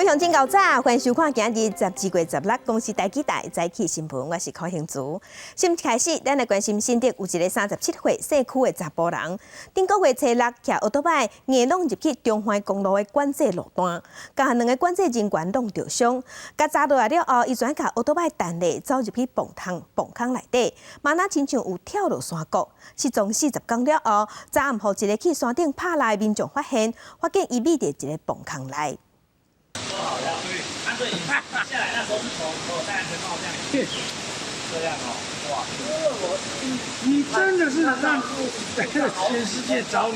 位鄉親𠢕早，歡迎收看今日12月16公視台語台早起新聞，我是柯興慈。新聞開始，咱來關心新竹有一个37歲姓區的查埔人，頂個月初六騎奧多擺硬挵入去中環公路的管制路段，共兩个管制人員挵著傷，共砸落來了後，伊轉共奧多擺彈咧走入去磅桶磅空內底，嘛若親像有跳落山谷。失蹤40工了後，昨暗予一个去山頂拍獵的民眾發現，發現伊覕佇一个磅空內。對，下來那時候是從我戴安全帽這樣，這樣哦，哇！你真的是讓全世界找你。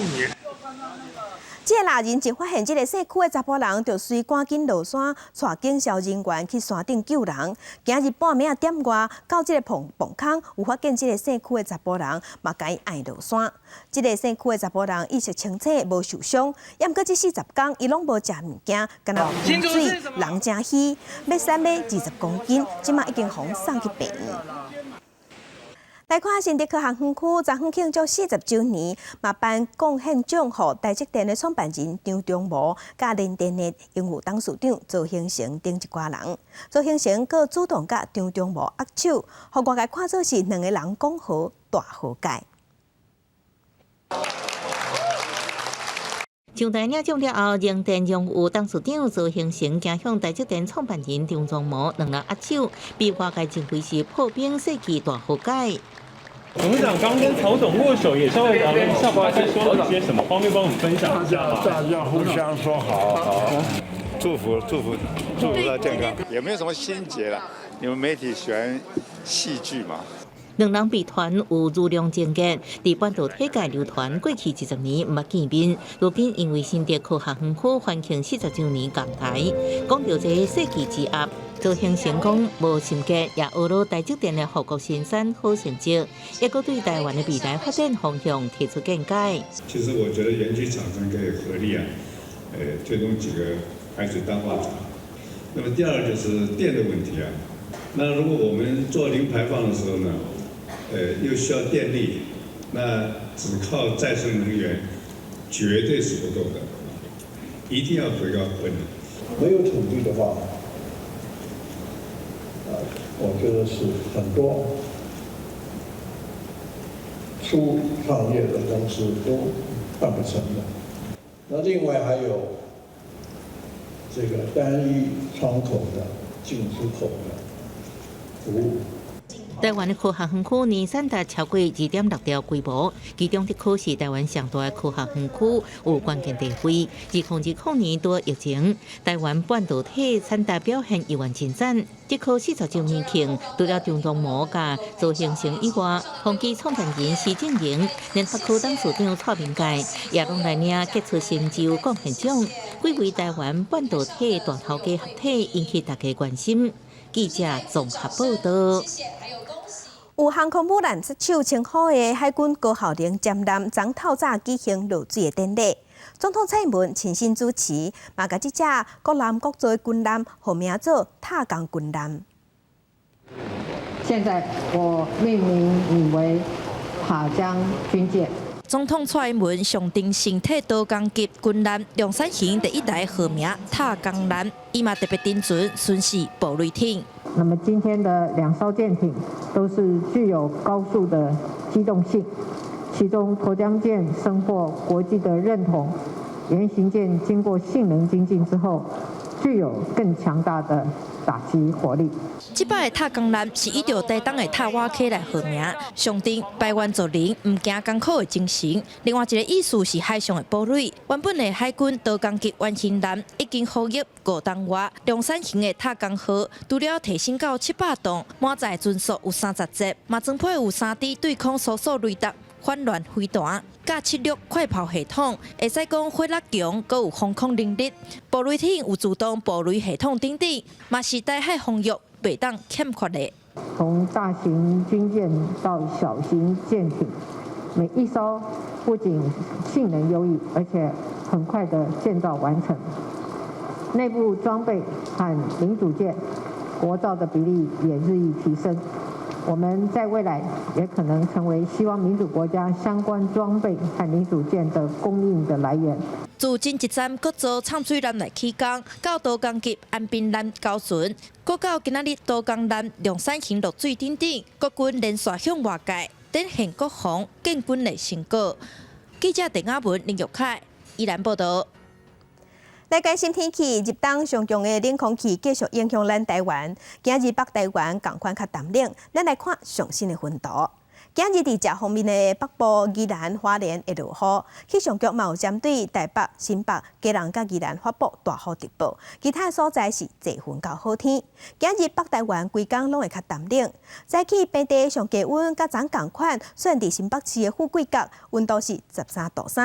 這个獵人一發現這个姓區的查埔人，就隨趕緊落山，帶警消人員去山頂救人。今日半暝仔點外，到這个磅磅空，有發現這个姓區的查埔人，嘛共伊按落山。這个姓區的查埔人意識清醒，無受傷。毋過這40工，伊攏無食物件，干焦飲水，人誠虛，欲瘦欲20公斤，這馬已經予送去病院。來看新竹科學園區，昨昏慶祝40週年，嘛頒貢獻獎予台積電的創辦人張忠謀，佮聯電的榮譽董事長曹興誠等一寡人。曹興誠閣主動佮張忠謀握手，予外界看做是兩个人講和大和解。上台領獎了後，聯電榮譽董事長曹興誠行向台積電創辦人張忠謀兩人握手，被外界認為是破冰世紀大和解。董事長剛跟曹總握手，也稍微聊了一下，大概說了些什麼？方便幫我們分享一下嗎？大家互相說好好，祝福祝福祝福他健康，也沒有什麼心結了。你們媒體喜歡戲劇嘛？兩人被傳有如龍情結，佇半導體界流傳過去20年毋捌見面，如今因為新竹科學園區歡慶40週年仝台，講著這个世紀之約，曹興誠講無心結，也呵咾台積電的護國神山好成績，也閣對台灣的未來發展方向提出見解。其實我覺得園區廠商可以合力啊，推動幾個孩子當化廠。那麼第二就是電的問題啊，那如果我們做零排放的時候呢？又需要電力，那只靠再生能源絕對是不夠的，一定要回到核能。沒有土地的話，啊，我覺得是很多初創業的公司都辦不成的。那另外還有這個單一窗口的進出口的服務。台灣的科學園區年產值超過2.6兆規模，其中竹科是台灣上大的科學園區，有關鍵地位。2020年拄疫情，台灣半導體產值表現猶原真讚。竹科40週年慶，除了張忠謀佮曹興誠以外，宏碁創辦人施正榮、聯發科董事長蔡明介，也攏來領傑出成就貢獻獎。幾位台灣半導體大頭家合體，引起大家關心。記者綜合報道。有航空母艦殺手稱號的海軍高效能潛艦，昨透早舉行落水的典禮。總統蔡英文親身主持，嘛共這隻國艦國造的軍艦號名做塔江軍艦。現在我命名你為塔江軍艦。總統蔡英文上陣身體刀工級軍艦量產型第一台號名塔江艦，伊嘛特別登船巡視布雷艇。那麼今天的兩艘艦艇都是具有高速的機動性，其中沱江艦深獲國際的認同，原型艦經過性能精進之後，具有更強大的打擊火力。這擺的塔江艦是依著台東的塔瓦溪來號名，象徵排灣族人毋驚艱苦的精神。另外一個意思是海上的堡壘。原本的海軍刀工級原型艦已經服役5冬外，量產型的塔江號除了提升到700噸，滿載船速有30節，嘛裝配有3D 對空搜索雷達、反亂飛彈、佮七六快炮系統，會使講火力強，閣有防空能力。布雷艇有自動布雷系統等等，嘛是台海防禦袂當欠缺的。從大型軍艦到小型艦艇，每一艘不僅性能優異，而且很快的建造完成。內部裝備和零組件國造的比例也日益提升。我們在未來也可能成為西方民主國家相關裝備和零組件的供應的來源。自前一站閣造汆水艦來起工，到刀工級安平艦交船，閣到今仔日刀工艦量產型落水等等，國軍連續向外界展現國防建軍的成果。記者鄧亞文、林玉凱，宜蘭報導。來關心天氣，入冬上強的冷空氣繼續影響咱台灣。今日北台灣仝款較澹冷，咱來看上新的溫度。今日佇食方面的北部、宜蘭、花蓮會落雨，氣象局嘛有針對台北、新北、基隆佮宜蘭發布大雨特報，其他所在是濟雲到好天。今日北台灣規工攏會較澹冷，早起平地上低溫佮昨仝款，雖然佇新北市的富貴角溫度是13度3，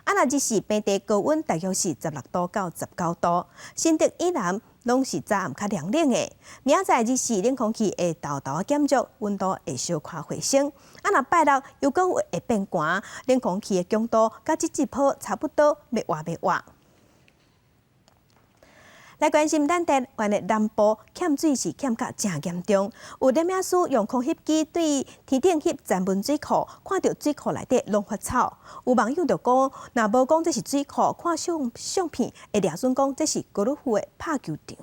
啊若日時平地高溫大約是16度到19度，新竹以南攏是早暗較涼冷的。明仔載日時冷空氣會沓沓減弱，溫度會小可回升。啊，若拜六又閣會變寒，冷空氣的強度佮這一波差不多，欲活欲活。來關心咱台灣的南部欠水是欠甲誠嚴重，有攝影師用空翕機對天頂翕曾文水庫，看著水庫內底攏發臭。有網友就講，若無講這是水庫，看相相片會掠準講這是高爾夫的拍球場。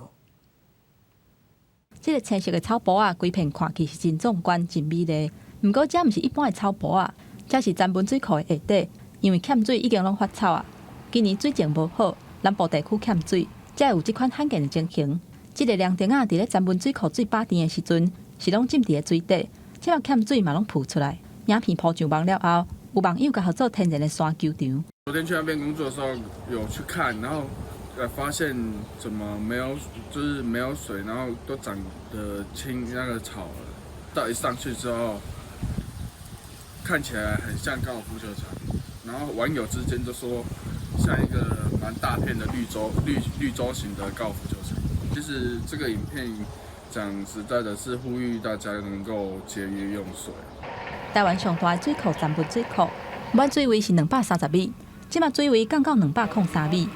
這个青色的草埔仔，規片看去是真壯觀、真美麗。毋過，這毋是一般的草埔仔，這是曾文水庫的下底，因為欠水已經攏發臭啊。今年水情無好，南部地區欠水，才會有這款罕見的情形。這个涼亭仔，佇咧曾文水庫水飽甜的時陣，是攏浸佇咧水底，這擺欠水嘛攏浮出來。影片鋪上網了後，有網友共號做天然的沙球場。昨天去那邊工作的時候，有去看，然後發現怎麼沒有，就是沒有水，然後都長得青那個草了。到一上去之後，看起來很像高爾夫球場，然後網友之間就說像一個蠻大片的綠洲綠綠洲型的高爾夫球場。其實這個影片講實在的，是呼籲大家能夠節約用水。台灣上大的水庫曾文水庫，滿水位是230米，這擺水位降到203米，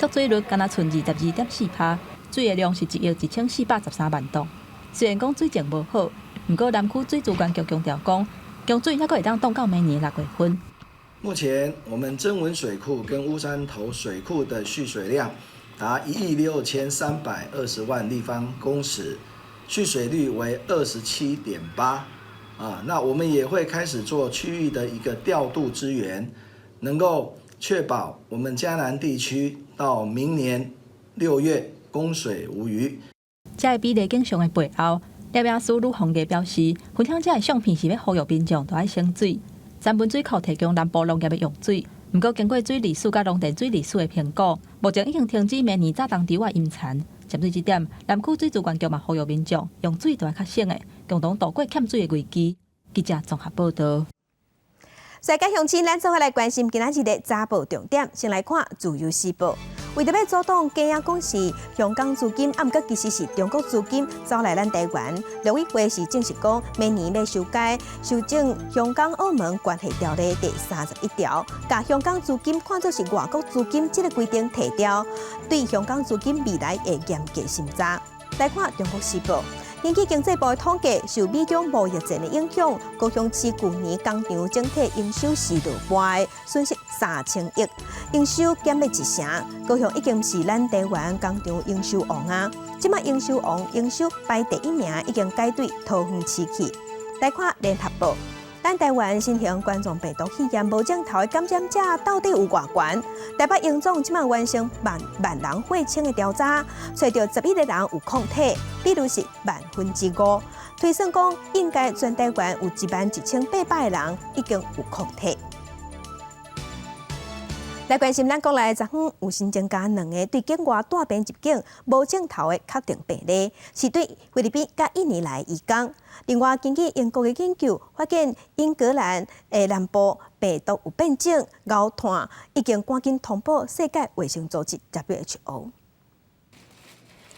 蓄水率敢若賰22.4趴，水的量是1億1413萬噸。雖然講水情無好，毋過南區水資源局強調講，供水猶閣會當擋到明年6月份。目前我們曾文水庫跟烏山頭水庫的蓄水量達1億6320萬立方公尺，蓄水率為27.8。啊，那我們也會開始做區域的一個調度支援，能夠確保我們嘉南地區到明年6月供水無虞。這个美麗景象的背後，攝影師呂宏傑表示，分享這个相片是欲呼籲民眾著愛省水。曾文水庫提供南部農業的用水，毋過經過水利署佮農田水利署的評估，目前已經停止明年早冬稻仔淹田。針對這點，南區水資源局嘛呼籲民眾用水著愛較省的，共同渡過欠水的危機。記者綜合報導。世界鄉親，咱做伙來關心今仔日的早報重點。先來看《自由時報》，為著欲阻擋假影講是香港資金，啊，毋過其實是中國資金走來咱台灣。陸委會是證實講，明年欲修改修正《香港澳門關係條例》第31條，共香港資金看作是外國資金這个規定提掉，對香港資金未來會嚴格審查。來看《中國時報》。根據經濟部的統計，受美中貿易戰的影響，高雄市舊年工廠整體營收是落敗，損失3000億，營收減欲一成。高雄已經是咱台灣工廠營收王啊！這擺營收王營收排第一名，已經改對桃園市去。來看聯合報，咱台灣新型冠狀病毒肺炎無症頭的感染者到底有偌懸？台北榮總這擺完成萬萬人血清的調查，揣著11個人有抗體，比率是5%。推算講，應該全台灣有11,800個人已經有抗體。來關心咱國內昨昏有新增加兩个對境外帶病入境無症頭的確定病例，是對菲律賓佮印尼來的移工。另外，根據英國的研究發現，英格蘭的南部病毒有變種，𠢕炭已經趕緊通報世界衛生組織 WHO。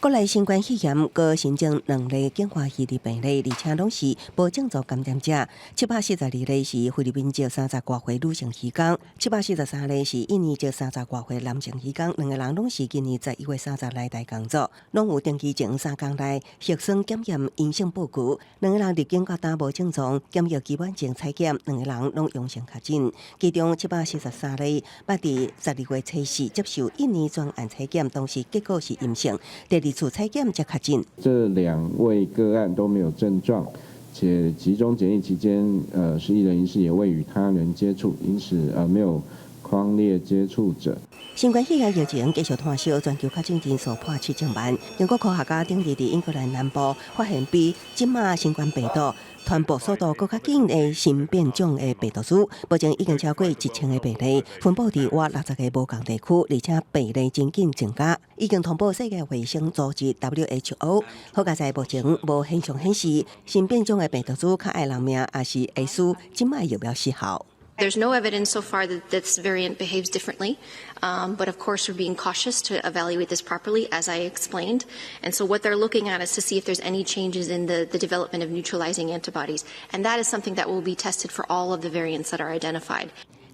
國內新冠肺炎閣新增兩例境外移入病例，而且攏是無症狀感染者。742例是菲律賓籍30外歲女性漁工，743例是印尼籍30外歲男性漁工，兩個人攏是今年11月30來台工作，攏有登機前3工內核酸檢驗陰性報告。兩個人入境到今無症狀，檢疫期滿前採檢，兩個人攏陽性確診。其中743例捌佇12月初四接受印尼專案採檢，當時結果是陰性。第二次採檢才確診。這兩位個案都沒有症狀，且集中檢疫期間，是一人一室，也未與他人接觸，因此沒有匡列接觸者。新冠肺炎疫情繼續拖燒，全球確診人數破7000萬。英國科學家頂日佇英格蘭南部發現比這馬新冠病毒傳播速度閣較緊的新變種的病毒株，目前已經超過1000個病例，分布佇約60個無仝地區，而且病例真緊增加，已經通報世界衛生組織 WHO。好佳哉目前無現象顯示新變種的病毒株較愛人命，抑是會使這馬疫苗失效。 There's no evidence so far that this variant behaves differently, but of course we're being cautious to evaluate this properly, as I explained. And so what they're looking at is to see if there's any changes in the development of neutralizing antibodies, and that is something that will be tested for all of the variants that are identified.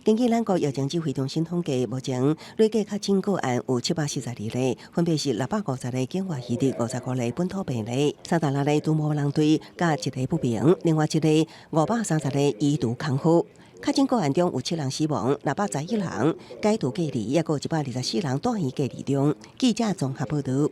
根據咱國疫情指揮中心統計，目前累計確診個案有742例，分別是650個境外移入、55例本土病例、36例除毛人隊，佮一例不明，另外一例530個移除空號。確診個案中有七人死亡，611人解除隔離，抑閣有124人住院隔離中。記者綜合報導。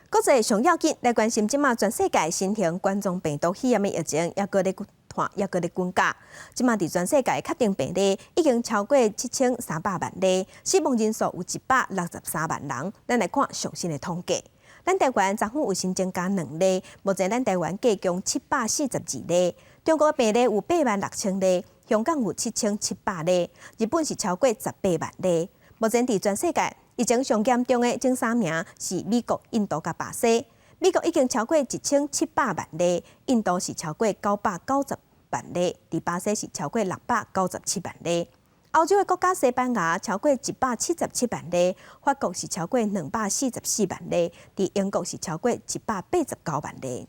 國際上要緊來關心，這馬全世界新型冠狀病毒肺炎的疫情，抑閣咧拖，抑閣咧滾加。這馬佇全世界確定病例已經超過7300萬例，死亡人數有163萬人。咱來看上新的統計，咱台灣昨昏有新增加兩例，目前咱台灣計共742例。中國病例有8萬6千例，香港有7700例，日本是超過18萬例。目前佇全世界疫情上嚴重的前三名是美國、印度佮巴西。美國已經超過1700萬例，印度是超過990萬例，佇巴西是超過697萬例。歐洲的國家西班牙超過177萬例，法國是超過244萬例，佇英國是超過189萬例。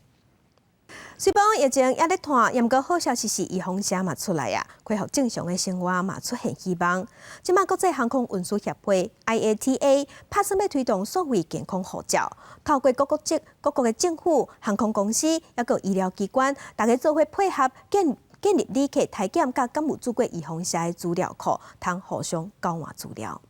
雖講疫情猶咧拖，毋過好消息是預防射嘛出來啊，恢復正常的生活嘛出現希望。這馬國際航空運輸協會 IATA 拍算欲推動數位健康護照，透過各國政各國的政府、航空公司，抑閣醫療機關，大家做伙配合建立旅客體檢佮敢有注過預防射的資料庫，通互相交換資料。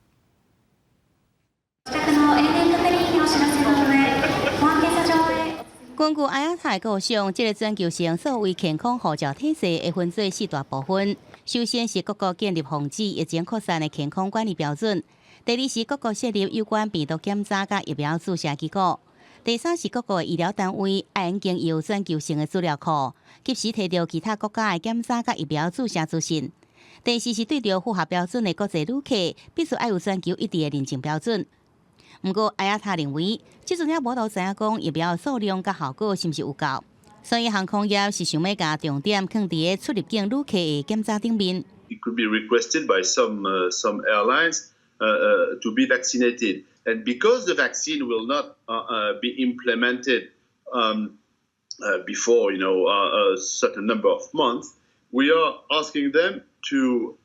根據 IATA 構想，這個全球性數位健康護照體系會分做四大部分。首先是各國建立防止疫情擴散的健康管理標準；第二是各國設立有關病毒檢查佮疫苗注射機構；第三是各國醫療單位愛經由全球性的資料庫，及時提著其他國家的檢查佮疫苗注射資訊；第四是對著符合標準的國際旅客，必須愛有全球一致的認證標準。毋過，IATA 認為，這陣也無法度知影講疫苗數量佮效果是毋是有夠，所以航空業是想欲共重點放佇咧出入境旅客的檢查頂面。 It could be requested by some airlines to be vaccinated, and because the vaccine will not be implemented before a certain number of months, we are asking them to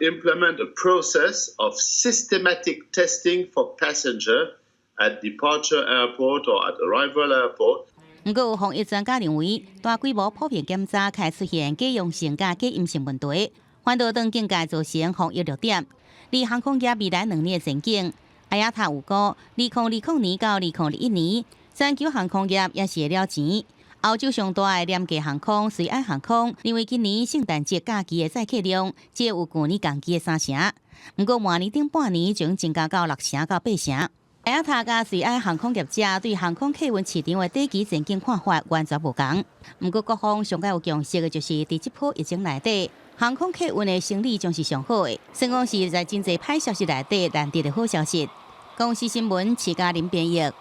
implement a process of systematic testing for passenger at departure airport or at arrival airport. 毋過，有防疫專家認為，大規模普遍檢查會出現假陽性佮假陰性問題，反倒轉更加造成防疫漏點。而航空業未來2年的前景，IATA 預估，2020年到2021年，全球航空業也是會了錢。歐洲上大的廉價航空瑞安航空，認為今年聖誕節假期的載客量只有舊年同期的三成，毋過明年頂半年將增加到六成到八成。IATA 佮瑞安航空業者對航空客運市場的短期前景看法完全無仝。毋過各方上蓋有共識的就是，佇這波疫情內底，航空客運的生理將是上好的，算講是在真濟歹消息內底難得的好消息。公視新聞，徐嘉玲編譯。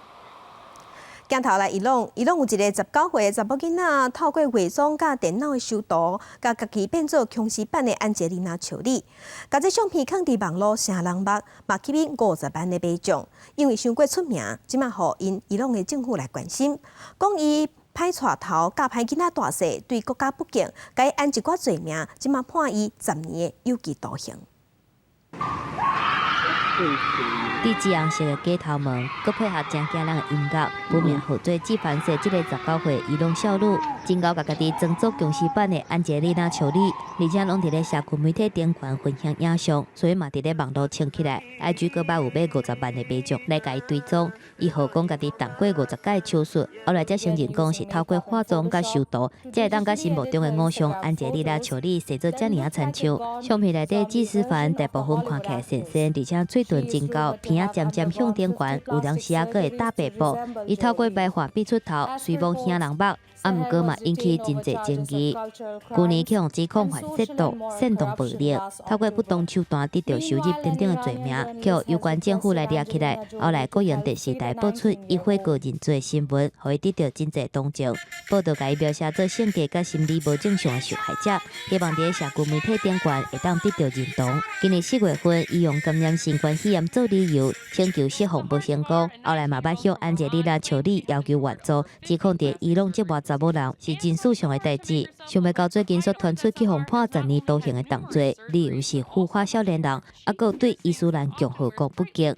鏡頭來伊朗，伊朗有一个19歲的查某囡仔，透過化妝佮電腦的修圖，共家己變做殭屍版的安潔莉娜·裘莉，共這相片囥佇網路誠人目，嘛吸引50萬的民眾。因為傷過出名，這馬予𪜶伊朗的政府來關心，講伊歹帶頭，教歹囡仔大細，對國家不敬，共伊按一寡罪名，這馬判伊10年的有期徒刑。佇紫紅色的假頭毛，閣配合誠驚人的音樂，本名號做紀凡瑟，這个19歲伊朗少女，真𠢕共家己裝作殭屍版的安潔莉娜·裘莉，而且攏佇咧社群媒體頂懸分享影像，所以嘛佇咧網路衝起來。IG 閣捌有買50萬的民眾來共伊追蹤，伊號講家己動過50擺手術，後來才承認講是透過化妝佮修圖，才會當佮心目中的偶像安潔莉娜·裘莉生做遮爾仔親像。相片內底紀思凡大部分看起來善善，而且喙唇真厚，鼻仔尖尖向頂懸，有當時仔閣會踏白步。伊透過白髮變出頭，雖罔惹人目，啊，毋過嘛引起真濟爭議。舊年去予指控犯褻瀆、煽動暴力，透過不當手段得到收入等等的罪名，予有關政府來掠起來。後來國營電視台播出伊悔過認罪新聞，予伊得到真濟同情。報道共伊描寫做性格佮心理無正常的受害者，希望佇咧社群媒體頂懸會當得到認同。今年4月份，伊用感染新冠肺炎做理由請求釋放無成功，後來嘛捌向安潔莉娜·裘莉要求援助，指控佇伊朗折磨查某人是真事上的代誌。想袂到最近煞傳出去予判10年徒刑的重罪，理由是腐化少年人，猶閣對伊斯蘭共和國不敬。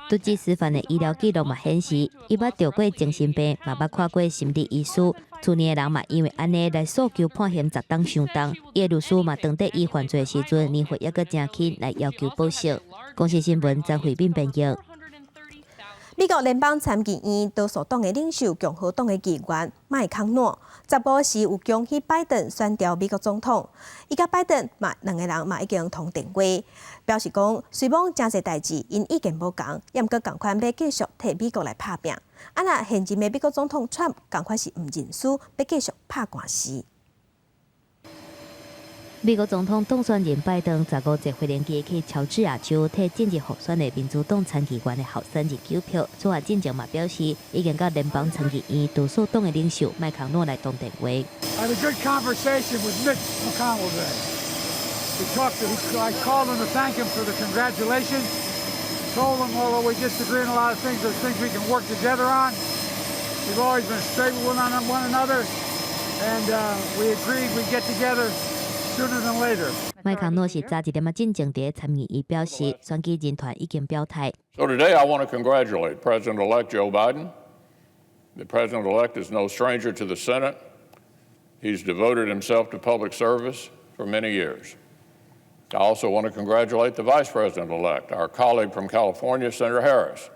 拄則司法的醫療記錄嘛顯示，伊捌著過精神病，嘛捌看過心理醫師。厝內的人嘛因為按呢來訴求判刑10冬傷重。伊的律師嘛當佇伊犯罪時陣年歲猶閣誠輕來要求保釋。公視新聞張惠敏編譯。美國聯邦參議院多數黨的領袖共和黨的議員麥康諾，15時有恭喜拜登選著美國總統。伊佮拜登嘛兩个人嘛已經通電話，表示講雖罔誠濟代誌，𪜶意見無仝，猶毋過仝款欲繼續替美國來拍拚。啊若現任的美國總統川普仝款是毋認輸，欲繼續拍官司。美國總統當選人拜登15坐飛行機去喬治亞州替進入輔選的民主黨參議員的候選人糾票。此外，進前嘛表示，已經佮聯邦參議院多數黨的領袖麥康諾來通電話。 I had a good conversation with Mitch McConnell today. We talked to, I called him to thank him for the congratulations. Told him, although we disagree on a lot of things, there's things we can work together on. We've always been straight with one another, and we agreed we'd get together sooner than later. 麥康諾是早一點仔進前佇參議院表示，選舉人團已經表態。 So today I want to congratulate President-elect Joe Biden. The president-elect is no stranger to the Senate. He's devoted himself to public service for many years. I also want to congratulate the vice president-elect, our colleague from California, Senator Harris.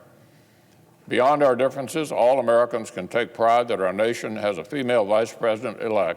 Beyond our differences, all Americans can take pride that our nation has a female vice president-elect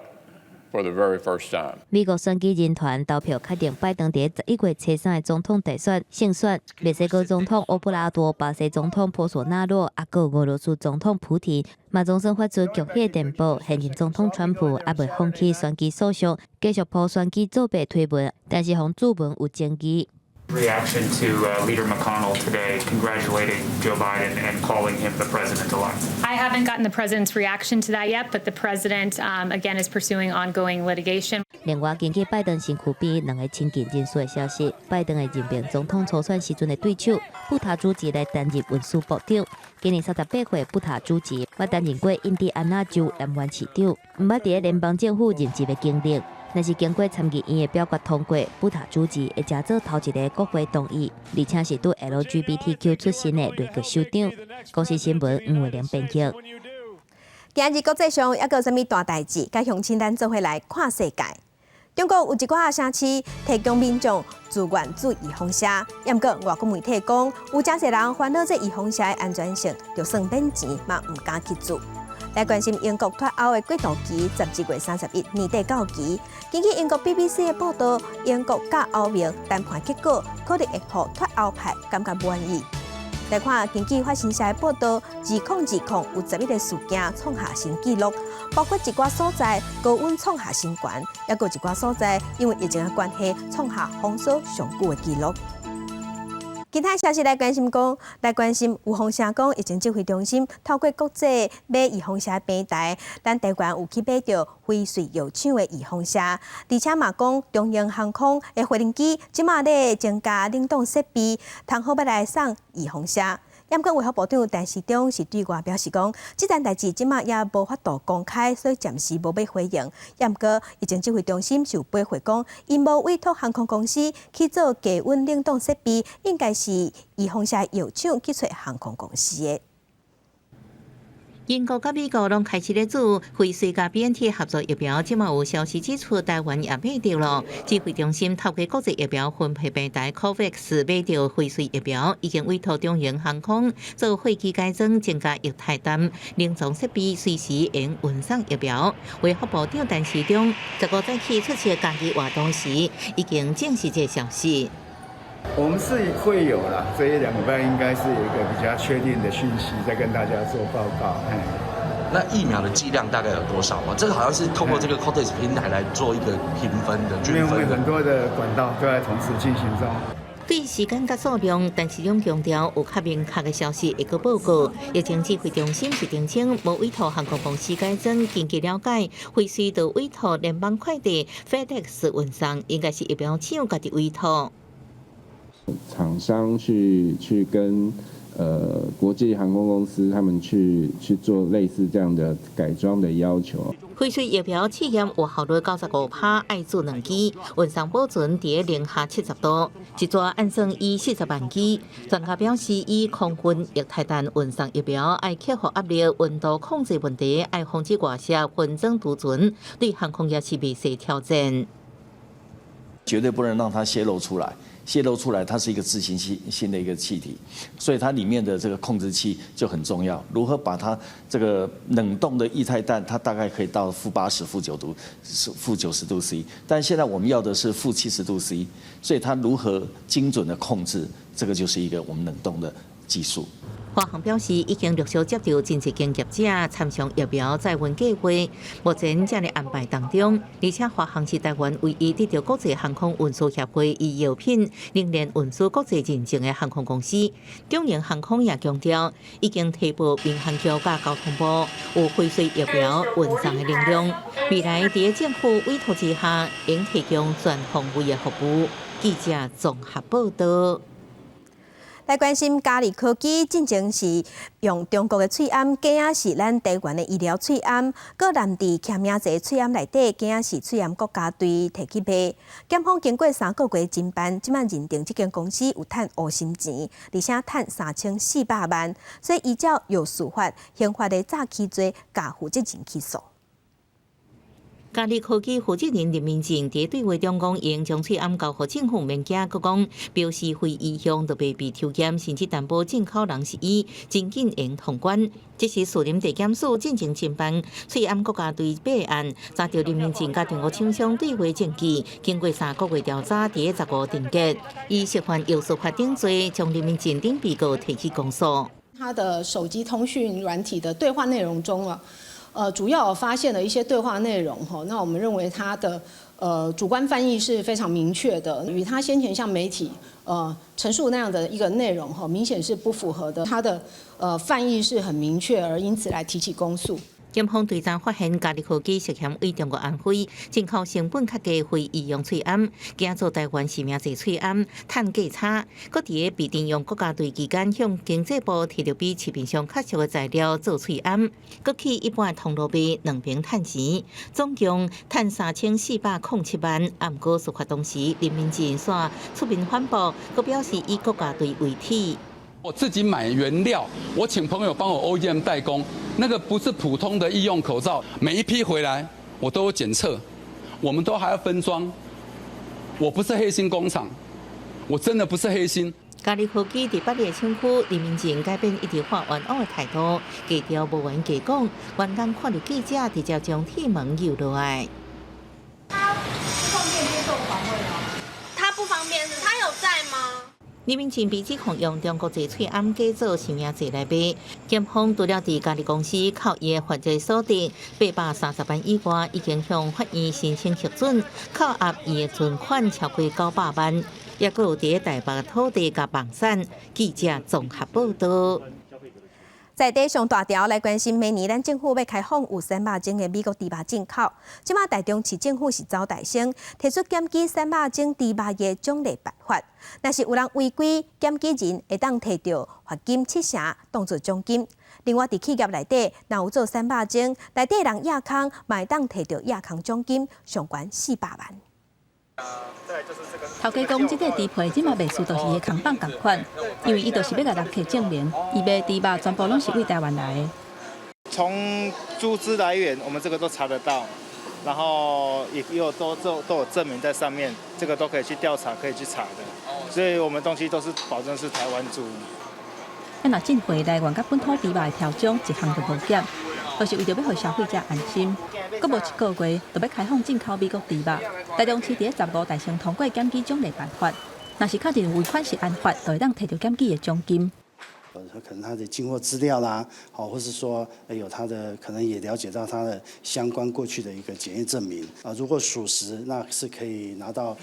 for the very first time. 美國選舉人團投票確定拜登佇11月初3的總統大選勝選。墨西哥總統奧布拉多、巴西總統波索納洛、猶閣俄羅斯總統普廷，嘛總算發出恭喜電報。現任總統川普猶未放棄選舉訴訟，繼續鋪選舉作弊推文，但是予質問有爭議。 Reaction to Leader McConnell today congratulating Joe Biden and calling him the president-elect? I haven't gotten the president's reaction to that yet, but the president, again, is pursuing ongoing litigation. 另外，根據拜登身軀邊兩个親近人士的消息，拜登會任命總統初選時陣的對手布塔主席來擔任運輸部長。今年38歲，布塔主席捌擔任過印第安納州南灣市長，毋捌佇咧聯邦政府任職的經歷。若是經過參議院的表決通過，布塔主席會成做頭一个國會同意，而且是對 LGBTQ 出身的內閣首長。公視新聞吳偉玲編譯。今日國際上猶閣有啥物大代誌？佮鄉親咱做伙來看世界。中國有一寡城市提供民眾自願注預防射，毋過外國媒體講，有誠濟人煩惱這預防射的安全性，就算免錢嘛毋敢去注。來關心英國脫歐的過渡期，12月31年底到期。根據英國 BBC 的報道，英國佮歐盟談判結果可能會予脫歐派感覺滿意。來看根據法新社的報道，2020有11个事件創下新紀錄，包括一寡所在高溫創下新高，猶閣一寡所在因為疫情的關係創下封鎖上久的紀錄。其他消息來關心講，來關心有風聲講，疫情指揮中心透過國際買預防射平台，咱台灣有去買著輝瑞藥廠的預防射，而且嘛講長榮航空的飛行機這馬咧增加冷凍設備，通好欲來送預防射。毋過衛福部長陳時中是對外表示講，這件代誌這馬猶無法度公開，所以暫時無欲回應。毋過疫情指揮中心是有回覆講，𪜶無委託航空公司去做低溫冷凍設備，應該是預防射藥廠去揣航空公司的。英國佮美國攏開始咧做輝瑞佮 BNT 合作疫苗，這馬有消息指出，台灣也買著囉。指揮中心透過國際疫苗分配平台 COVAX 買著輝瑞疫苗，已經委託長榮航空做貨機改裝，增加液態氮冷藏設備，隨時會運送疫苗。衛福部長陳時中15早起出席家己活動時，已經證實這個消息。我們是會有啦，這一兩個禮拜應該是有一個比較確定的訊息，再跟大家做報告。那疫苗的劑量大概有多少嗎？這個好像是透過這個 COVAX 平台來做一個評分的，因為我們很多的管道都在同時進行中。對時間佮數量，陳時中強調有較明確的消息會閣報告。疫情指揮中心是澄清，無委託航空公司改裝。根據了解，輝瑞就委託聯邦快遞 FedEx 運送，應該是疫苗廠家己委託。廠商去跟國際航空公司他們去做類似這樣的改裝的要求。輝瑞疫苗試驗有效率95%，愛注兩劑，運送保存佇零下70度，一逝按算以40萬劑。專家表示，以空運液態氮運送疫苗，愛克服壓力、溫度控制問題，愛防止外泄、分裝儲存，對航空業是袂細挑戰。絕對不能讓它洩露出來。洩露出來，它是一個自行性的一個氣體，所以它裡面的這個控制器就很重要。如何把它這個冷凍的液態氮，它大概可以到-80、-9度、-90度 C，但現在我們要的是-70度 C，所以它如何精準的控制，這個就是一個我們冷凍的技術。華航表示，已經陸續接著真濟間業者參詳疫苗載運計劃，目前正佇安排當中。而且華航是台灣唯一得著國際航空運輸協會醫藥品冷鏈運輸國際認證的航空公司。長榮航空也強調，已經提報民航局佮交通部有輝瑞疫苗運送的能量，未來佇政府委託之下，應提供全方位的服務。記者綜合報導。來關心嘉利科技進前是用中國的喙罨，假是咱台灣的醫療喙罨，閣攬佇簽名這喙罨內底，假是喙罨國家隊提去賣。檢方經過3個月偵辦，這擺認定這間公司有趁烏心錢，而且趁3400萬，所以依照藥事法、刑法的詐欺罪，共負責人起訴。嘉利科技負責人林明靜佇對話中講，𪜶將喙罨交予政府免驚，閣講標示非意向就袂被抽檢，甚至擔保進口人是伊，真緊會通關。這是士林地檢署進前偵辦喙罨國家隊弊案，查著林明靜佮中國廠商對話證據，經過3個月調查，佇15定結，以涉犯藥事法等罪，將林明靜等被告提起公訴。他的手機通訊軟體的對話內容中啊，主要發現了一些對話內容，哈，那我們認為他的主觀犯意是非常明確的，與他先前向媒體陳述那樣的一個內容，哈，明顯是不符合的，他的犯意是很明確，而因此來提起公訴。檢方追查發現，嘉利科技涉嫌對中國安徽進口成本較低非醫用喙罨，假做台灣實名制喙罨，趁價差。閣佇咧被徵用國家隊期間，向經濟部提著比市面上較俗的材料做喙罨，閣去一般通路賣兩爿趁錢，總共趁3407萬。啊，毋過事發當時，林明靜煞出面反駁，閣表示以國家隊為體。我自己買原料，我請朋友幫我 OEM 代工，那個不是普通的醫用口罩，每一批回來我都有檢測，我們都還要分裝。我不是黑心工廠，我真的不是黑心。嘉利科技佇八里廠區，林明靜改變一直發冤枉的態度，低調無緣假講，員工看著記者直接將鐵門扭落來。他不方便接受訪問嗎？他不方便，他有在嗎？林明靜被指控用中國製喙罨假做實名制來賣，檢方除了佇嘉利公司扣伊的犯罪所得830萬以外，已經向法院申請核准扣押伊的存款超過900萬。抑閣有佇台北土地佮房產。記者綜合報道。在地上大條來關心，明年咱政府欲開放有瘦肉精的美國豬肉進口。這馬台中市政府是鄒大生提出檢舉瘦肉精豬肉的獎勵辦法。若是有人違規，檢舉人會當提著罰金七成，當做獎金。另外，佇企業內底，若有做瘦肉精，內底人掖空，嘛會當提著掖空獎金，上懸400萬。頭家講，這塊豬皮這馬賣輸，就是伊的扛棒仝款，因為伊就是欲共人客證明，伊賣豬肉全部攏是對台灣來的。從豬隻來源，我們這個都查得到，然後也有都都都有證明在上面，這個都可以去調查，可以去查的。所以我們東西都是保證是台灣豬。啊，若進貨來源佮本土豬肉的調整，一項都無減，就是為著欲予消費者安心。閣無一個月，就欲開放進口美國豬肉。台中市佇咧15大聲通過檢舉獎勵辦法，若是確認違反食安法，就會當提著檢舉的獎金。可能他的進貨資料啦，好，或是說有他的可能也了解到他的相關過去的一個檢驗證明啊，如果屬實，那是可以拿到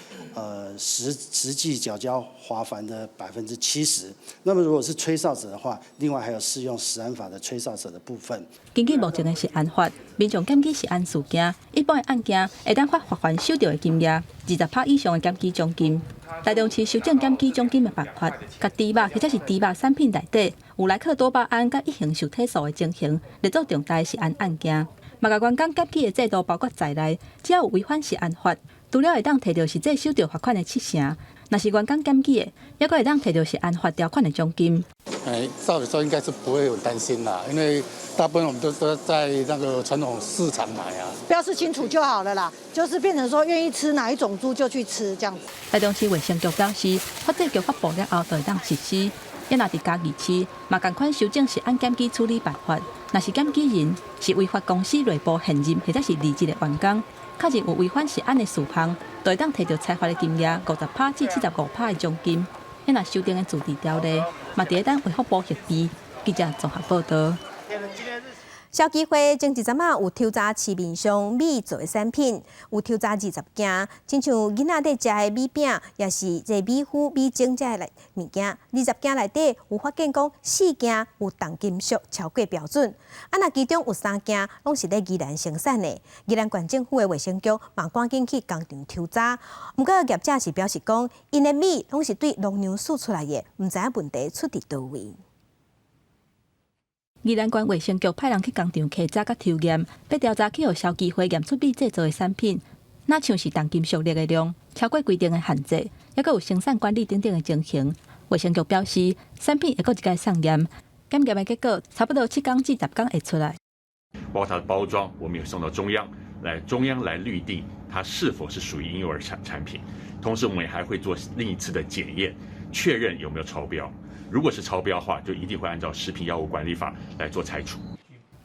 實際繳交罰鍰的70%。那麼如果是吹哨者的話，另外還有適用食安法的吹哨者的部分。根據目前的食安法，民眾檢舉食安事件，一般的案件會當發罰鍰收著的金額20%以上的檢舉獎金。台中市修正檢舉獎金的辦法，共豬肉或者是豬肉產品內底有萊克多巴胺佮異型受體素的情形，列做重大食安案件。嘛，共員工檢舉的制度包括在內，只要有違反食安法，除了會當提著實際收著罰款的七成，若是員工檢舉的，抑閣會當提著食安法條款的獎金。哎，照理說應該是不會很擔心啦，因為大部分我們都在那個傳統市場買啊。標示清楚就好了啦，就是變成說願意吃哪一種豬就去吃這樣子。台中市衛生局表示，法制局發布了後，就會當實施。抑若佇嘉義市，嘛仝款修正食安檢舉處理辦法，若是檢舉人是違法公司內部現任或者是離職的員工，確認有違反食安的事項，就會當提著裁罰的金額50%至75%的獎金。抑若修訂的自治條例，嘛佇咧等衛福部核備。記者綜合報道。消基會前一陣仔有抽查市面上米做的產品，有抽查20件，親像囡仔咧食的米餅，抑是這米糊、米漿這類物件，20件內底有發現講四件有重金屬超過標準，啊，若其中有三件攏是咧宜蘭生產的，宜蘭縣政府的衛生局嘛趕緊去工廠抽查，毋過業者是表示講，𪜶的米攏是對農糧署出來的，毋知影問題出佇佗位。宜蘭縣衛生局派人去工廠稽查佮抽驗，欲調查去予消基會驗出米製造的產品，若像是重金屬鈉的量超過規定的限制，抑閣有生產管理等等的情形。衛生局表示，產品會閣一擺送驗，檢驗的結果差不多7工至10工會出來。包括它的包裝，我們也送到中央來，中央來律定它是否是屬於嬰幼兒產品。同時，我們也還會做另一次的檢驗，確認有沒有超標。如果是超標的話，就一定會按照食品藥物管理法來做拆除。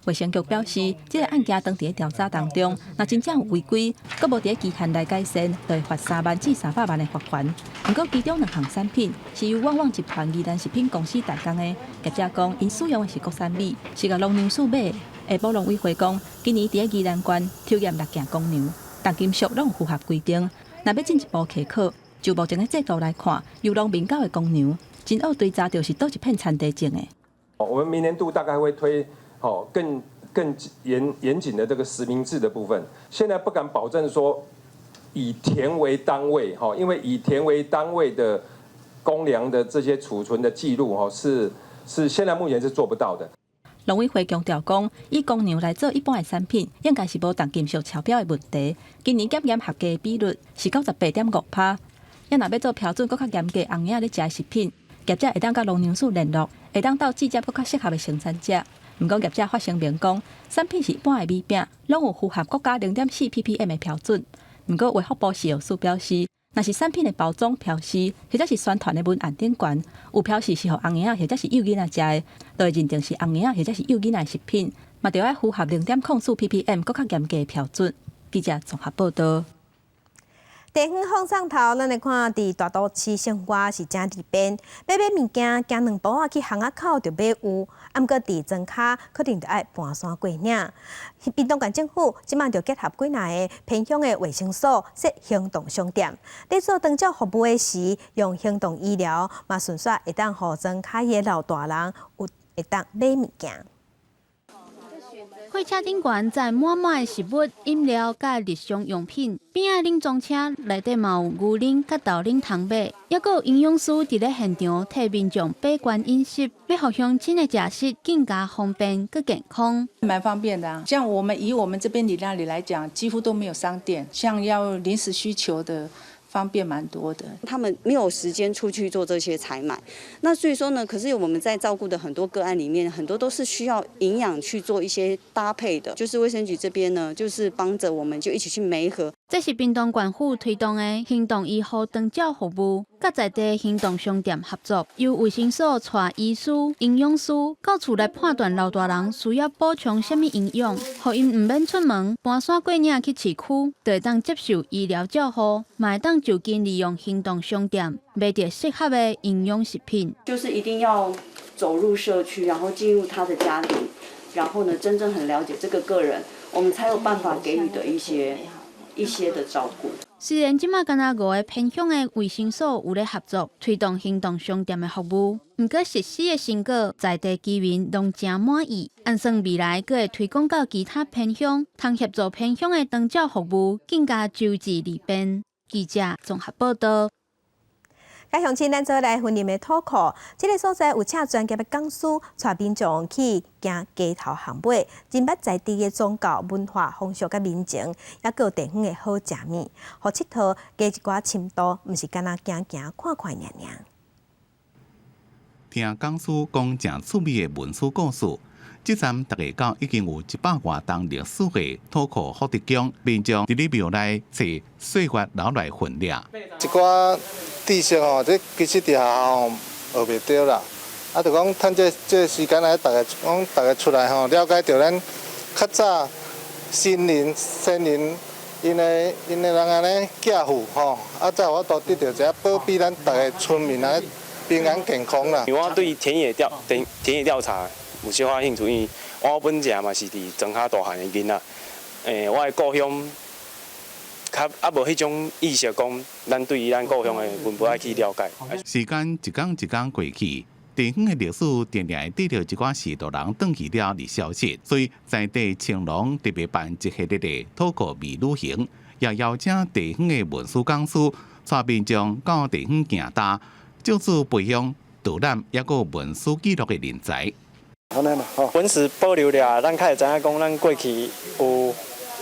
衛生局表示，這個案件當佇咧調查當中，若真正有違規，閣無佇咧期限內改善，就會罰3萬至300萬的罰鍰。毋過，其中兩項產品是由旺旺集團宜蘭食品公司代工的，業者講，𪜶使用的是國產米，是共農糧署買的。下晡農委會講，今年佇咧宜蘭縣抽驗六件公糧，重金屬攏符合規定。若欲進一步稽考，就目前的制度來看，由農民繳的公糧，真愛追查著是佗一片田地種的。我們明年度大概會推，更嚴謹的這個實名制的部分。現在不敢保證說以田為單位，因為以田為單位的公糧的這些儲存的記錄，是現在目前是做不到的。農委會強調講，以公糧來做一般的產品，應該是無重金屬超標的問題。今年檢驗合格的比率是98.5%。抑若欲做標準閣較嚴格，紅嬰仔咧食的食品，業者會當佮農糧署聯絡，會當鬥直接閣較適合的生產者。毋過業者發聲明講，產品是一般的米餅，攏有符合國家0.4 ppm 的標準。毋過衛福部食藥署表示，若是產品的包裝標示或者是宣傳的文案頂懸有標示是予紅嬰仔或者是幼囡仔食的，就會認定是紅嬰仔或者是幼囡仔的食品，嘛著愛符合0.04 ppm 閣較嚴格的標準。記者綜合報道。地方放送頭，咱來看佇大都市生活是誠利便，欲買物件行兩步仔去巷仔口就買有，啊毋過佇莊跤可能著愛盤山過嶺。屏東縣政府這馬就結合幾若个偏鄉的衛生所設行動商店，咧做長照服務的時，用行動醫療，嘛順紲會當予莊跤的老大人有會當買物件。貨車頂懸載滿滿的食物、飲料佮日常用品，邊仔冷裝車內底嘛有牛奶佮豆奶通買，猶閣有營養師佇咧現場替民眾把關飲食，欲予鄉親的食食更加方便、閣健康。蠻方便的啊，像我們以我們這邊里那裡來講，幾乎都沒有商店，像要臨時需求的。方便蠻多的，他們沒有時間出去做這些採買，那所以說呢，可是我們在照顧的很多個案裡面，很多都是需要營養去做一些搭配的，就是衛生局這邊呢，就是幫着我們就一起去媒合。這是屏東縣府推動的行動醫護長照服務，佮在地行動商店合作，由衛生所帶醫師、營養師到厝來判斷老大人需要補充啥物營養，予𪜶毋免出門盤山過嶺去市區，就會當接受醫療照護，嘛會當就近利用行動商店買著適合的營養食品。就是一定要走入社區，然後進入他的家庭，然後呢，真正很了解這個個人，我們才有辦法給予的一些的照顧。雖然這馬干焦五个偏鄉的衛生所有咧合作推動行動商店的服務，毋過實施的成果，在地居民攏誠滿意。按算未來閣會推廣到其他偏鄉，通協助偏鄉的長照服務更加周至利便。記者綜合報道。佮鄉親，咱做來雲林的土庫，這个所在有請專業的講師帶民眾去行街頭巷尾，認捌在地的宗教文化風俗佮民情，猶閣有地方的好食物，予𨑨迌加一寡深度，毋是干焦行行看看爾爾。聽講師講誠趣味的文史故事，這站逐家到已經有100外冬歷史的土庫福德宮，民眾佇咧廟內揣歲月留來痕跡。一寡知識吼，這其實佇學校吼學袂著啦。啊，就講趁這時間來，逐家講逐家出來吼，了解著咱較早先人先人𪜶的人按呢寄付吼，啊，才有法度得著一个保庇咱逐家村民啊平安健康啦。我對田野調查有小可興趣，因為我本正嘛是佇莊跤大漢的囡仔，我的故鄉較猶無彼種意識，講咱對於咱故鄉的文化愛去了解。時間一工一工過去，地方的歷史定定會綴著一寡序大人轉去了而消失，所以在地青農特別辦一系列的土庫微旅行，也邀請地方的文史講師帶民眾到地方行踏，藉此培養導覽抑閣文史記錄的人才。文史保留了，咱較會知影講咱過去有，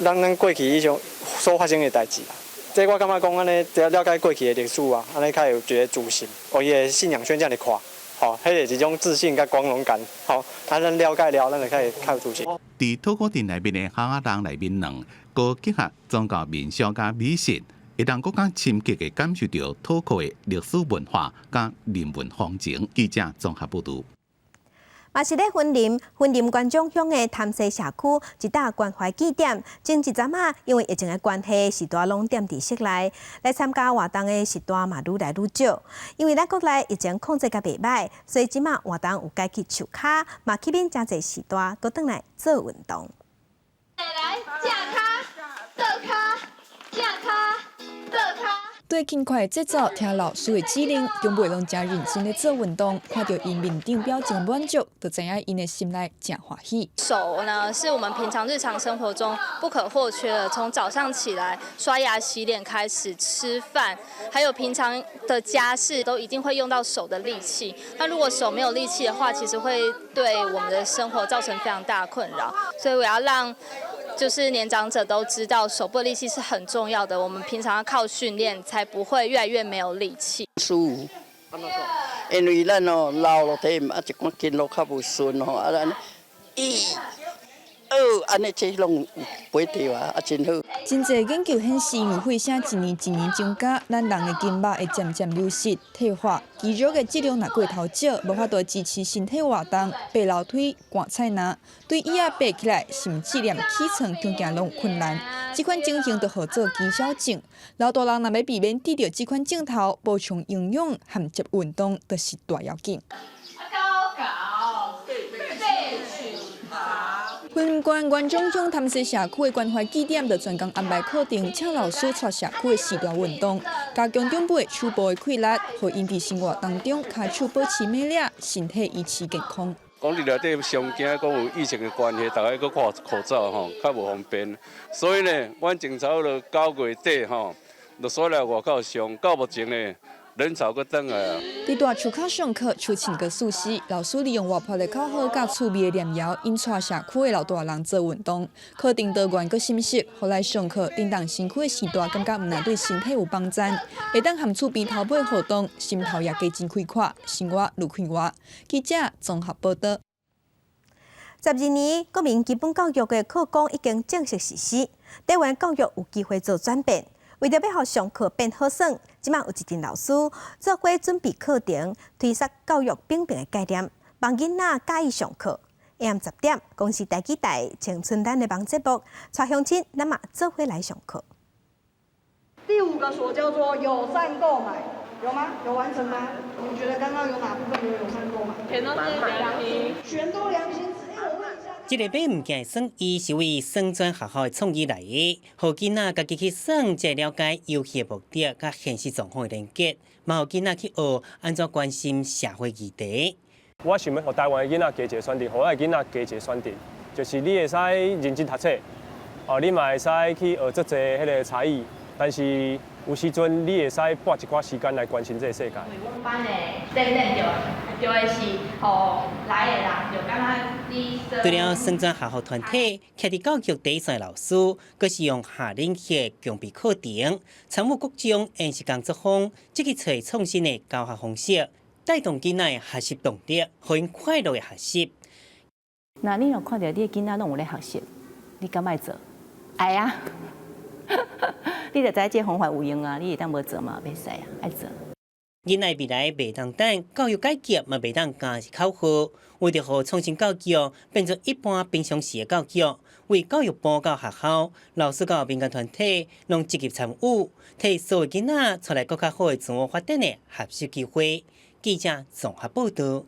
咱過去彼種所發生的代誌啦。這我感覺講按呢，了解過去的歷史啊，按呢較有一个自信，哦，伊的信仰圈遮爾闊，吼，彼个是一種自信佮光榮感，吼，啊，咱了解了，咱就較會較有自信。佇土庫鎮內面的巷仔人內面兩個結合宗教民俗佮美食，會當閣較深刻的感受著土庫的歷史文化佮人文風情。記者綜合報導。嘛是咧雲林，雲林觀眾鄉的潭西社區一大關懷據點，前一陣仔因為疫情的關係，序大攏踮佇室內，來參加活動的序大嘛愈來愈少。因為咱國內疫情控制較袂䆀，所以這馬活動有改去樹跤，嘛吸引誠濟序大閣轉來做運動。來，正跤，倒跤，正跤，倒跤。對輕快的節奏，聽老師的指令，長輩攏誠認真咧做運動，看著𪜶面頂表情滿足，就知影𪜶的心內誠歡喜。手呢，是我們平常日常生活中不可或缺的，從早上起來刷牙、洗臉開始，吃飯，還有平常的家事，都一定會用到手的力氣。那如果手沒有力氣的話，其實會對我們的生活造成非常大的困擾。所以我要讓就是年長者都知道手部力氣是很重要的，我們平常要靠訓練，才不會越來越沒有力氣。舒服，因為咱哦老了體啊一寡筋絡較無順吼，啊咱一、二按呢這攏有陪著啊，啊真好。真濟研究顯示，因為血聲一年一年增加，咱人的筋肉會漸漸流失、退化，肌肉的質量若過頭少，無法度支持身體活動，爬樓梯、割菜籃，對椅仔爬起來，甚至連起床強行攏有困難。這款症型就號做肌少症。老大人若欲避免得著這款症頭，補充營養和接運動，就是大要緊。高雲縣元長鄉潭西社區的關懷據點，就專工安排課程，請老師帶社區的四大運動，加強長輩手部的氣力，予𪜶佇生活當中跤手保持美麗，身體維持健康。講佇內底上驚講有疫情的關係，逐家閣戴口罩吼，較無方便。所以呢，阮從差不多9月底吼，就煞來外口上，到目前呢，人潮閣轉來啊！佇大樹跤上課，手穿個舒適，老師利用活潑的口號佮趣味的念謠，引帶社區的老大人做運動。課程多元閣新式，予來上課振動身軀的時代，感覺毋但對身體有幫贊，會當和厝邊頭尾互動，心頭也加真開闊，生活愈快活。記者綜合報導。12年國民基本教育的課綱已經正式實施，台灣教育有機會做轉變。為著欲予上課變好耍，這馬有一陣老師做伙準備課程，推捒教育扁平的概念，幫囡仔佮意上課。下暗10點，公視台語台青春咱的網節目，帶鄉親，咱嘛做伙來上課。第五個鎖叫做友善購買，有嗎？有完成嗎？你覺得剛剛有哪部分有友善購買？全都是良心，全都良心。這个買物件的創意是為雙專學校的創意來的，予囡仔家己去算，才會了解遊戲的目的佮現實狀況的連結，嘛予囡仔去學按怎關心社會議題。我想欲予台灣的囡仔加一个選擇，予我的囡仔加一個選擇，就是你會使認真讀冊，哦，你嘛會使去學足濟彼个才藝，但是有時陣你會使撥一寡時間來關心這个世界。阮班的等等著，著的是，予來的人就感覺你。除了雙專學校團體，徛佇教育第一線的老師，閣是用夏令營強備課程，參與各種延時工作坊，積極揣創新的教學方式，帶動囡仔的學習動力，予𪜶快樂的學習。那你若看著你的囡仔攏有咧學習，你敢愛做？愛啊！你就知這方法有用啊，你會當無做嘛？袂使啊，愛做。囡仔未來袂當等，教育改革嘛袂當干焦是口號。為著予創新教育變做一般平常時的教育，為教育部到學校、老師到民間團體，攏積極參與，替所有囡仔帶來閣較好的自我發展的學習機會。記者綜合報導。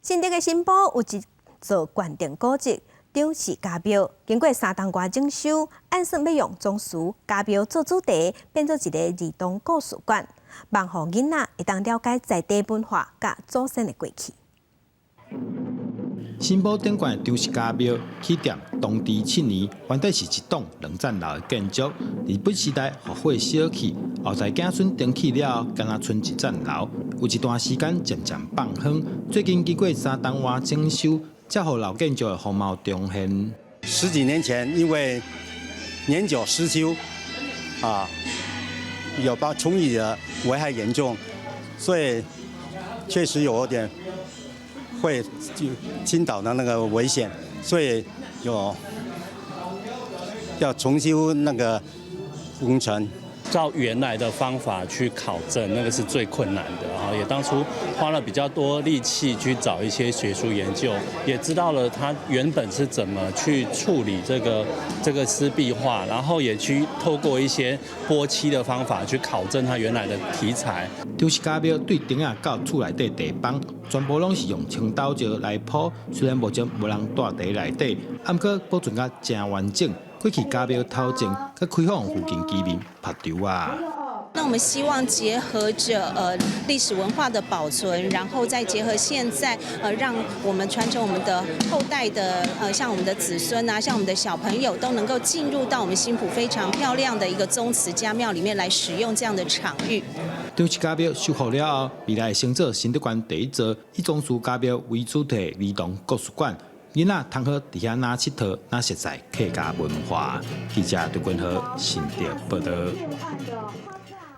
新竹的新埔有一座縣定古蹟張氏家廟，經過3冬外整修，按算欲用宗祠家廟做主題，變做一个兒童故事館，望予囡仔會當了解在地文化佮祖先的過去。新埔頂懸的張氏家廟起踮同治7年，原底是一棟兩層樓的建築。日本時代予火燒去，後代子孫重起了後，干焦賰一層樓。有一段時間漸漸放荒，最近經過3冬外整修，才予老建築的風貌重現。十幾年前，因為年久失修，啊，有把蟲蟻的危害嚴重，所以確實有點會就傾倒的那個危險，所以有要重修那個工程。照原來的方法去考證，那個是最困難的啊！也當初花了比較多力氣去找一些學術研究，也知道了他原本是怎麼去處理這個濕壁畫，然後也去透過一些撥漆的方法去考證他原來的題材。張氏家廟對頂仔到厝內底地板，全部攏是用青豆石來鋪，雖然目前無人蹛佇內底，毋過保存甲誠完整。過去家廟頭前，閣開放附近居民拍球啊。那我們希望結合著歷史文化的保存，然後再結合現在讓我們傳承我們的後代的像我們的子孫啊，像我們的小朋友都能夠進入到我們新埔非常漂亮的一個宗祠家廟裡面來使用這樣的場域。張氏家廟修復了後，未來會成做新竹縣第一座以宗祠家廟為主題兒童故事館。囡仔通好佇遐若𨑨迌，若熟似客家文化。記者劉君和新竹報導。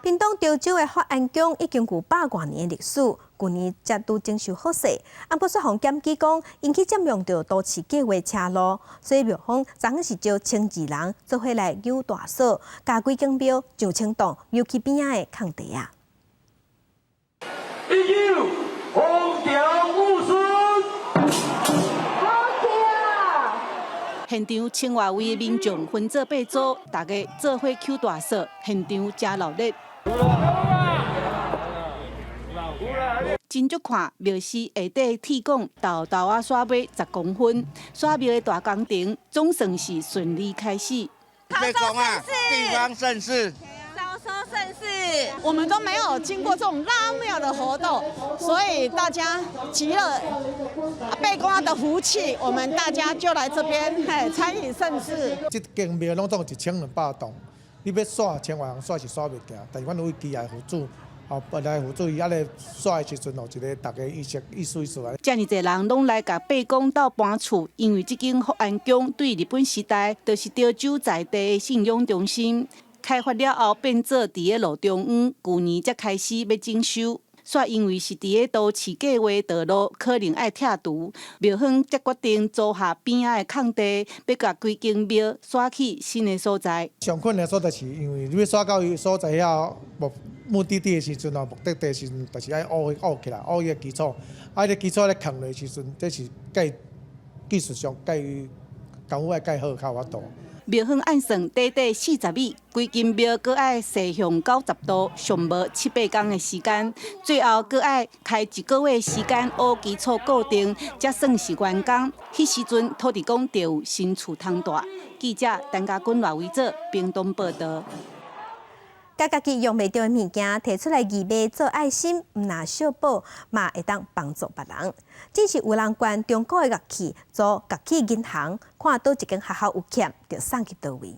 屏東潮州的福安宮已經有百外年的歷史，舊年才拄整修好勢。啊，毋過煞予檢舉講，𪜶去佔用著都市計畫車路，所以廟方昨昏是招1200人做伙來扭大索，共規間廟上清棟扭去邊仔的空地仔。一九風調雨順。現場千外位的民眾分做八組，大家做伙搝大索，現場誠鬧熱。真足看，廟司下底鐵管沓沓仔徙尾10公分，徙廟的大工程總算是順利開始。別講啊，地方盛事。招收盛事，我們都沒有經過這種拉廟的活動，所以大家集了八公的福氣，我們大家就來這邊嘿參與盛事。這間廟攏總1200棟，你欲徙千外人徙是徙袂行，但是阮有機械輔助，哦，來輔助伊，按呢徙的時陣，有一個大家意識意思意思來。遮爾濟人攏來共八公鬥搬厝，因為這間福安宮對日本時代就是潮州在地的信仰中心。開發了後，變做佇咧路中央，舊年才開始欲整修。煞因為是佇咧都市計畫道路，可能愛拆除，廟方才決定租下邊仔的空地，欲共規間廟徙去新的所在。上困難所在是因為你欲徙到伊所在遐目的地的時陣哦，目的地的時陣，就是愛挖挖起來，挖伊的基礎，啊，這個基礎咧囥落的時陣，這是蓋技術上蓋功夫愛蓋好較有法度。廟方按算短短40米，規間廟閣愛西向90度，上無七八工的時間，最後閣愛開一個月時間挖基礎固定，才算是完工。彼時陣土地公就有新厝通蹛。記者陳家軍、賴維哲屏東報導。共家己用袂著的物件提出來義賣做愛心，毋若小寶嘛會當幫助別人。只是有人捐中古的樂器組樂器銀行，看佗一間學校有欠，就送去佗位。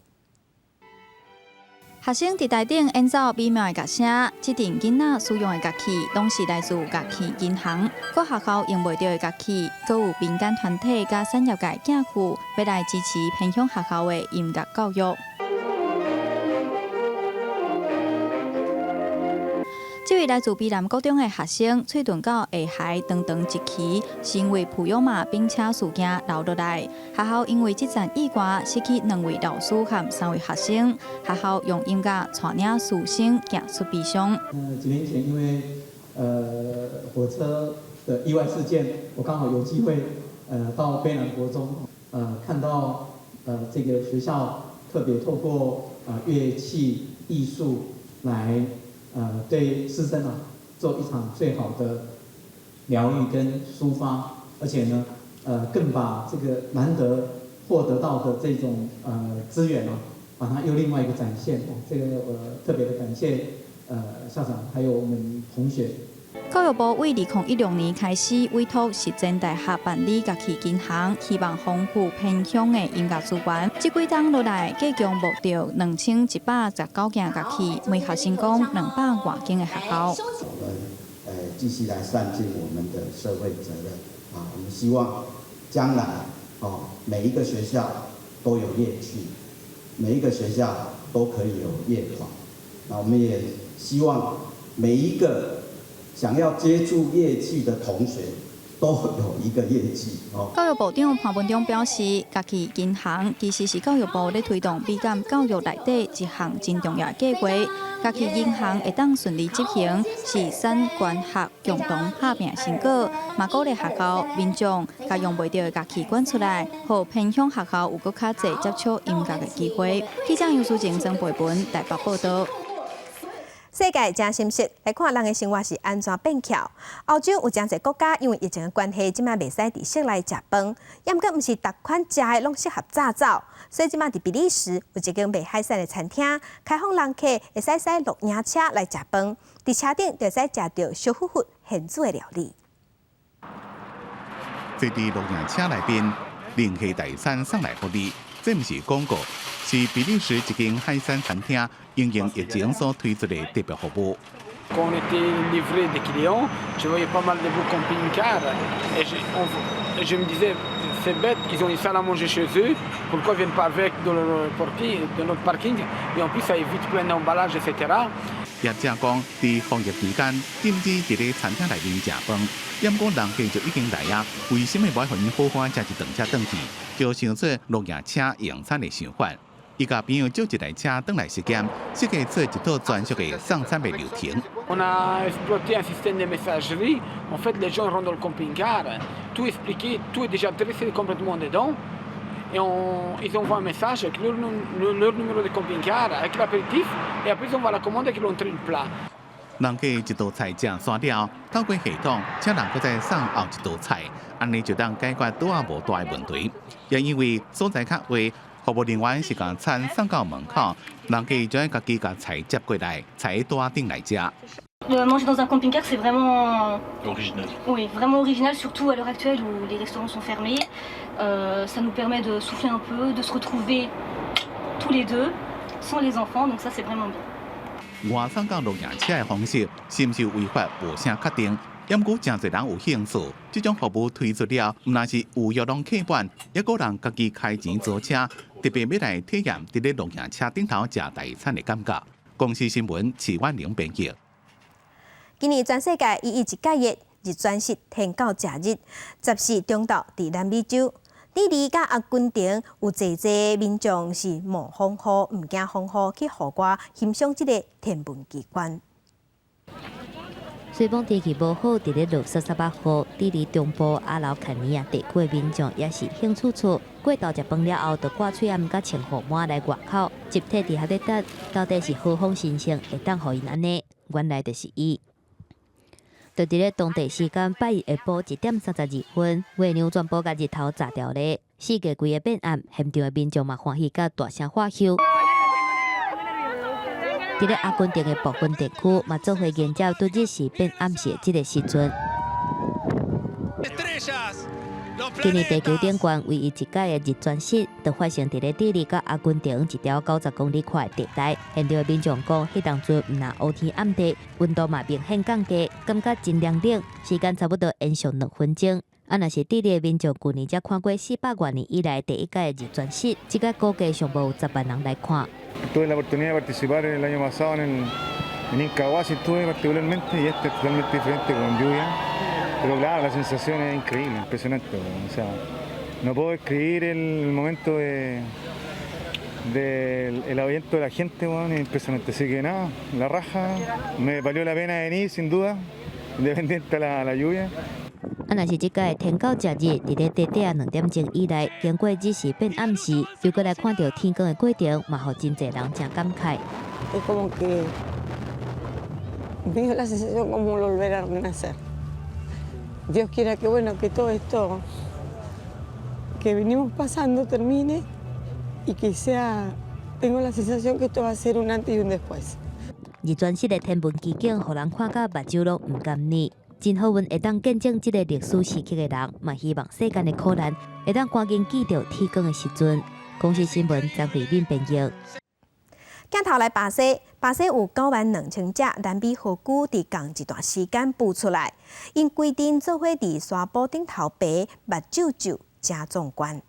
學生佇台頂演奏美妙的樂聲，這陣囡仔使用的樂器，攏是來自樂器銀行。各學校用袂著的樂器，閣有民間團體佮產業界寄付，欲來支持偏鄉學校的音樂教育。這位來自卑南國中的學生，喙唇到下頦長長一期，是因為普悠瑪並車事件留落來。學校因為這場意外，失去兩位老師和三位學生。學校用音樂帶領師生行出悲傷。幾年前因為火車的意外事件，我剛好有機會到卑南國中，看到這個學校特別透過樂器藝術來對師生啊做一場最好的療癒跟抒發，而且呢，更把這個難得獲得到的這種資源啊，把它又另外一個展現。這個我特別的感謝校長還有我們同學。教育部為2016年開始委託實踐大學辦理樂器銀行，希望豐富偏鄉的音樂資源。這幾冬落來，計共募著2119件樂器，每學生講200外間的學校。我們繼續來善盡我們的社會責任啊！我們希望將來哦，每一個學校都有樂器，每一個學校都可以有樂團。那我們也希望每一個想要接觸樂器的同學，都有一個樂器哦。教育部長潘文忠表示，樂器銀行其實是教育部咧推動美感教育內底一項真重要的計劃。樂器銀行會當順利執行，是產官學共同拍拚的成果，嘛鼓勵學校民眾共用袂著的樂器捐出來，予偏鄉學校有閣較濟接觸音樂的機會。記者楊淑靜、曾培文台北報導。世界誠心實，來看人的生活是按怎變巧。歐洲有誠濟國家因為疫情的關係，這擺袂使佇室內食飯，猶毋過毋是逐款食的攏適合炸走，所以這擺佇比利時有一間賣海產的餐廳，開放人客會使駛露營車來食飯，佇車頂就會使食著燒烌烌現煮的料理。坐佇露營車內面，龍蝦大餐送來予你，這毋是廣告，是比利時一間海產餐廳因應疫情所推出的特別服務。 Quand on était livré des clients, je voyais pas mal de beaux camping-cars et je me disais, c'est bête, ils ont une salle à manger chez eux, pourquoi ils viennent pas avec dans le parking, dans notre parking? Et en plus, ça évite plein d'emballages, etc. 業者講，佇防疫期間禁止佇咧餐廳內面食飯，毋過人客就已經來啊，為啥物無愛予𪜶好好仔食一頓才轉去？就想出露營車用餐的想法。伊共朋友借一台車轉來實驗，設計出一套專屬的送餐的流程。 On a exploité un système de messagerie. En fait, les gens rentrent dans le camping-car, tout est expliqué, tout est déjà dressé complètement dedans. Et ils envoient un message avec leur numéro de camping-car, avec l'apéritif, et après ils envoient la commande avec l'entrée du plat. 人客一道菜食煞了，透過系統，請人閣再送後一道菜，按呢就當解決桌仔無大的問題。也因為所在較遠，服務人員是共餐送到門口，人客就愛家己共菜接過來，載桌仔頂來食。 Manger dans un camping-car, c'est vraiment Original. Oui, vraiment original, surtout à l'heure actuelle où les restaurants sont fermés. Ça nous permet de souffler un peu, de se retrouver tous les deux, sans les enfants, donc ça c'est vraiment bien. 外送到露營車的方式，是毋是違法無啥確定。毋過誠濟人有興趣，這種服務推出了，毋但是預約攏客滿，猶閣人家己開錢租車，特別欲來體驗佇咧露營車頂頭食大餐的感覺。公視新聞徐婉玲編輯。今年全世界唯一一屆的日全食天狗食日，14中晝佇南美洲，智利佮阿根廷有濟濟民眾是冒風雨，毋驚風雨去戶外欣賞這个天文奇觀。雖罔天氣無好，佇咧落潲潲仔雨，智利中部阿勞坎尼亞地區的民眾也是興趣趣，過晝食飯了後，就掛喙罨佮穿雨帽來外口，集體佇遐咧等，到底是何方神聖會當予𪜶按呢？原來就是伊。就佇咧當地時間拜一下晡1點32分，月亮全部共日頭遮掉咧，世界規个變暗，現場的民眾嘛歡喜甲大聲喝唏。佇咧阿根廷的部分地區，嘛做伙迎接拄日時變暗時的這个時陣。今年地球頂懸唯一一屆的日全食，就發生佇咧智利佮阿根廷一條90公里寬的地帶。現場的民眾講，彼當陣毋但烏天暗地，溫度嘛明顯降低，感覺真涼冷。時間差不多延續2分鐘。啊，若是智利的民眾舊年才看過400外年以來第一屆的日全食，這屆估計上無有10萬人來看。 Tuve la oportunidad de participar el año pasado en Incahuasi, estuve particularmente, y este es totalmente diferente con lluvia. Pero claro, la sensación es increíble, impresionante. O sea, no puedo describir el momento del el ahuyento de la gente, bueno, es impresionante. Así que nada, la raja, me valió la pena venir, sin duda, independiente de la lluvia. 啊，若是這屆天狗食日，佇咧短短2點鐘以內，經過日時變暗時，又閣來看著天光的過程，嘛予真濟人誠感慨。 Es como que me dio la sensación como volver a renacer. Dios quiera que, bueno, que todo esto que venimos pasando termine y que sea, tengo la sensación que esto va a ser un antes y un después. 日全食的天文奇景，予人看甲目睭攏毋甘睨。真好運會當見證這个歷史時刻的人，嘛希望世間的苦難會當趕緊記著天光的時陣。公視新聞張慧敏編譯。鏡頭來巴西，巴西有9萬2千隻南美貉龜佇仝一段時間孵出來，𪜶規陣做伙佇沙埔頂頭爬，目睭皺誠壯觀。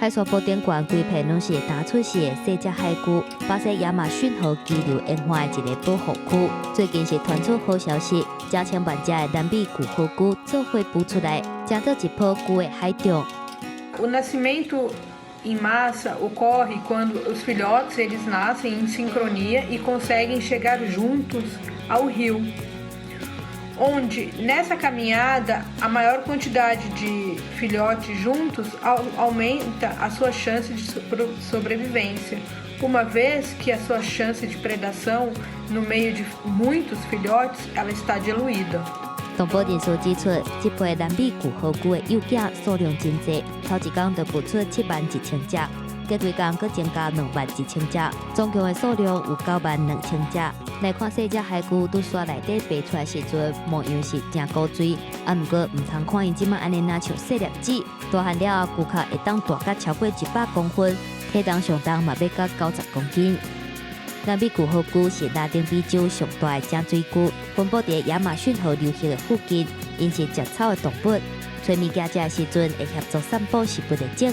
海沙埔頂懸規片攏是剛出世的細隻海龜，巴西亞馬遜河溪流沿岸的一个保護區，最近是傳出好消息，成千萬隻的南美巨貉龜做伙孵出來，成做一波龜的海象。 O nascimento em massa ocorre quando os filhotes eles nascem em sincronia e conseguem chegar juntos ao rio, onde nessa caminhada a maior quantidade de filhotes juntos aumenta a sua chance de sobrevivência, uma vez que a sua chance de predação no meio de muitos filhotes ela está diluída. 動保人士指出，這批南美巨貉龜的幼囝數量真濟，頭一工就孵出7萬1千隻，隔幾工閣增加2萬1千隻，總共的數量有9萬2千隻。來看細隻海龜佇沙內底爬出來時陣，模樣是誠古錐，啊，毋過毋通看𪜶這擺按呢，若像細粒子，大漢了後，龜殼會當大甲超過100公分，體重上重嘛欲到90公斤。南美巨貉龜是拉丁美洲上大的井水龜，分布佇亞馬遜河流域的附近，𪜶是食草的動物，揣物件食的時陣會協助散布食物的種。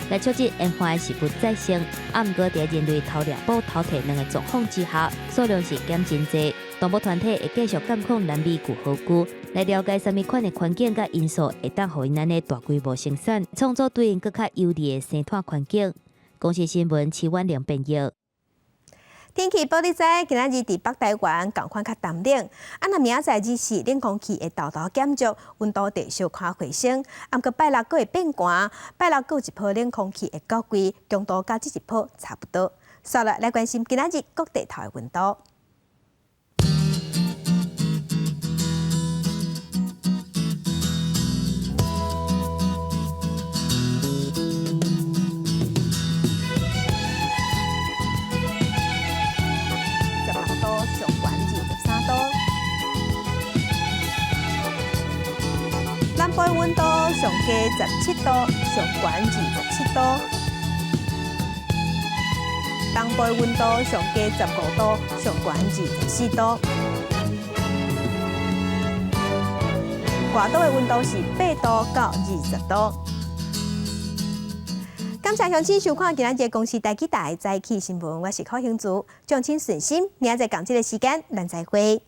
來促進延緩食物再生。啊，毋過佇人類偷掠寶偷提卵的狀況之下，數量是減真濟。動保團體會繼續監控南美巨河龜，來了解啥物款的環境佮因素會當予𪜶按呢大規模生產，創造對𪜶閣較有利的生態環境。公視新聞徐婉玲編譯。天氣報你知，今仔日佇北台灣仝款較澹冷，啊，若明仔載二四冷空氣會沓沓減弱，溫度持續看回升。啊，毋過拜六閣會變寒，拜六閣有一波冷空氣會到位，強度佮這一波差不多。紲來來關心今仔日各地頭的溫度。16度，上懸23度。南部溫度上低17度，上懸27度。東部溫度上低15度，上懸24度。外島的溫度是8度到20度。感謝鄉親收看今仔日公視台語台早起新聞，我是柯興竹，眾請順心，明仔載仝這个時間，咱再會。